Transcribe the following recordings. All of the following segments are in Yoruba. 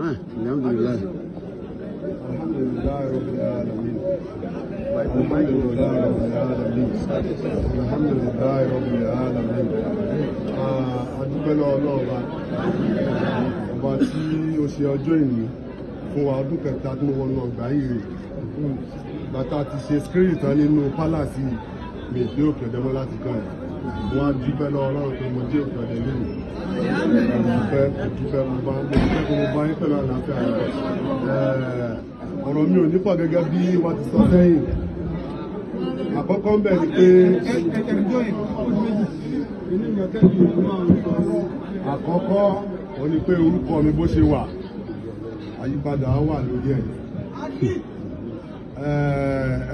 Alhamdulillah. Alhamdulillah Rabbil Alamin. Alhamdulillah Rabbil Alamin. Alhamdulillah Rabbil Alamin. A dúpẹ́ lọ́wọ́ Ọlọ́run ọba tí ó ṣe ọjọ́ ìní fún wa, ọdún kẹta tí mo wọnú ọgbà yìí rè. Bàtà ti ṣe screen tán nínú palace mi dé Òkè Ọdẹ mọ́ láti kàn ẹ̀. Wọ́n á dúpẹ́ lọ́wọ́ Ọlọ́run pé mo dé Òkè Ọdẹ lónìí. Mo dúpẹ́, mo dúpẹ́, mo bá mo dúpẹ́ pé mo bá yín pẹ̀lú àlàáfíà rẹ̀. Ọ̀rọ̀ mi ò ní pọ̀ gẹ́gẹ́ bí wọ́n ti sọ sẹ́yìn. Àkọ́kọ́ ń bẹ̀ ni pé àkọ́kọ́ ó ní pé orúkọ mi bó ṣe wà, àyípadà wà lórí ẹ̀.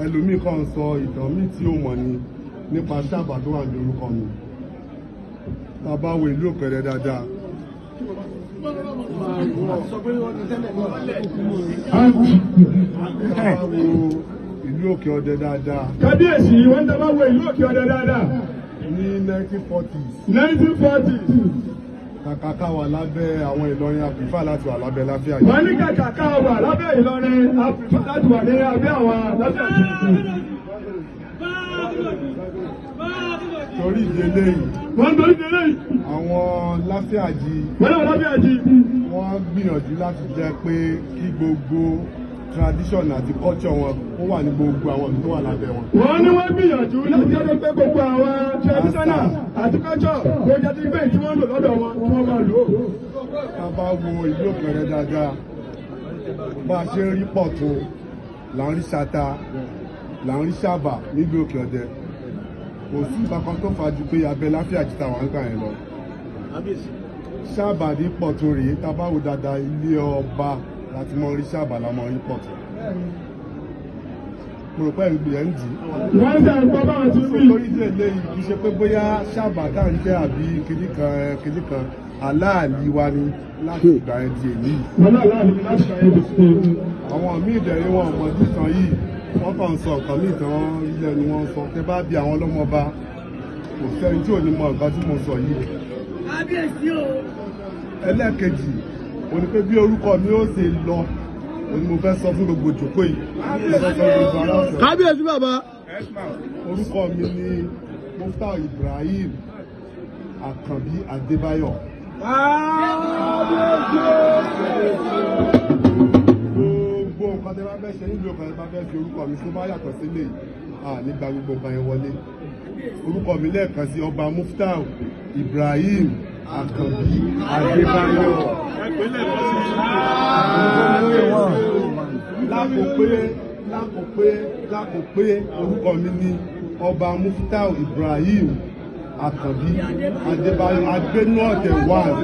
Ẹlòmíì kan sọ ìtàn míì tí ó mọ̀ ni nípa sábà tó wà ní orúkọ mi. Tá a bá wo ìlú Òkè Ọdẹ dáadáa, tá a bá wo ìlú Òkè Ọdẹ dáadáa Kábíyèsí, wọ́n tẹ́ bá wo ìlú Òkè Ọdẹ dáadáa. ní 1940s, 1940s. Kàkà ká wà lábẹ́ àwọn Ìlọrin, àpìfà láti wà lábẹ́ Láfíàjì. Wọ́n ní kàkà ká wà lábẹ́ Ìlọrin, àpìfà láti wà ní abẹ́ àwọn Láfíàjì. Torí ìdí eléyìí, Wọ́n torí délé yìí. àwọn Láfíàjì Wọ́n náà Láfíàjì. wọ́n gbìyànjú láti jẹ́ pé kí gbogbo tradition àti culture wọn ó wà ní gbogbo àwọn ìlú tó wà lábẹ́ wọn. Wọ́n ní wọ́n gbìyànjú láti jẹ́ pé gbogbo àwọn traditional àti culture kó jẹ́ ti pé tí wọ́n lò lọ́dọ̀ wọn kí wọ́n máa lò ó. Tá a bá wo ìlú Òkè Ọdẹ dáadáa, bá a ṣe ń rí Pọ̀tún là ń rí Ṣata, là ń rí Ṣàbà nílùú Òkè Ọdẹ. Kò sí ìbákan tó fà á ju pé abẹ́ Láfíàjì tá wà ń gbà yẹn lọ. Ṣàbà ní Pọ̀tún rèé, tá a bá wo dáadáa, ilé ọba láti mọ rí Ṣàbà, la mọ rí Pọ̀tún. Mo rò pé ẹ̀ ń gbìyànjú ń dì í. Wọ́n ń sẹ́ ẹ̀kọ́ báwọn ti rí. Torí díẹ̀ léyìí, kì í ṣe pé bóyá Ṣàbà tá à ń jẹ́ àbí kinní kan kinní kan, aláàlí wa ni láti ìgbà yẹn di èyí. Wọ́n náà láàrin láti ṣàyẹ̀wò sí i. Àwọn míì dẹ̀rẹ̀ wọn ọmọ títàn yìí, wọ́n kàn ń sọ nǹkan míì tán ilẹ̀ ni wọ́n sọ. Tẹ́ bá bí àwọn ọlọ́mọba, kò sẹ́ni tí ò ní mọ nǹkan tí mo sọ yìí. Ẹlẹ́ẹ̀kejì ó ní pé bí orúkọ mi ó ṣe lọ, ó ní mo fẹ́ sọ fún gbogbo ìjókòó yìí, mo fẹ́ sọ fún gbogbo ará ọ̀sẹ̀. Kábíyèsí bàbá. Orúkọ mi ni Muftau Ibrahim Àkànbí Adébáyọ̀. Gbogbo nǹkan tẹ́ bá fẹ́ ṣe nílùú ọkàn, tẹ́ bá fẹ́ fi orúkọ mi tó bá yàtọ̀ sílé, à nígbà gbogbo nǹkan yẹn wọlé. Orúkọ mi lẹ́ẹ̀kan sí, Ọba Muftau Ibrahim Àkànbí Adébáyọ̀. Lákòpé, lákòpé, lákòpé, orúkọ mi ni Ọba Muftau Ibrahim Àkànbí Adébáyọ̀ Adénúọ̀tẹ̀ one.